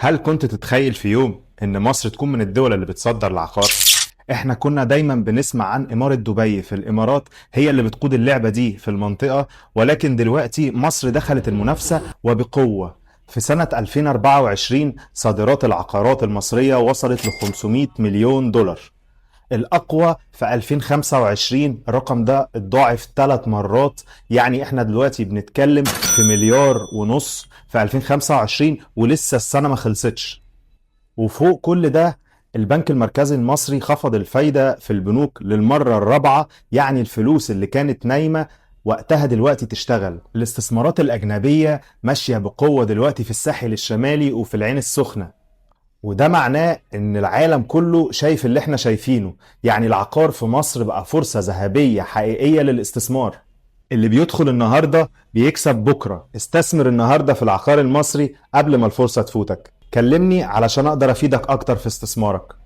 هل كنت تتخيل في يوم ان مصر تكون من الدول اللي بتصدر العقار؟ احنا كنا دايما بنسمع عن إمارة دبي في الإمارات هي اللي بتقود اللعبة دي في المنطقة، ولكن دلوقتي مصر دخلت المنافسة وبقوة. في سنة 2024 صادرات العقارات المصرية وصلت ل 500 مليون دولار. الأقوى في 2025 الرقم ده اتضاعف 3 مرات، يعني احنا دلوقتي بنتكلم في 1.5 مليار في 2025 ولسه السنة ما خلصتش. وفوق كل ده البنك المركزي المصري خفض الفايدة في البنوك للمرة الرابعة، يعني الفلوس اللي كانت نايمة وقتها دلوقتي تشتغل. الاستثمارات الأجنبية ماشية بقوة دلوقتي في الساحل الشمالي وفي العين السخنة، وده معناه ان العالم كله شايف اللي احنا شايفينه، يعني العقار في مصر بقى فرصة ذهبية حقيقية للاستثمار. اللي بيدخل النهاردة بيكسب بكرة. استثمر النهاردة في العقار المصري قبل ما الفرصة تفوتك. كلمني علشان اقدر افيدك اكتر في استثمارك.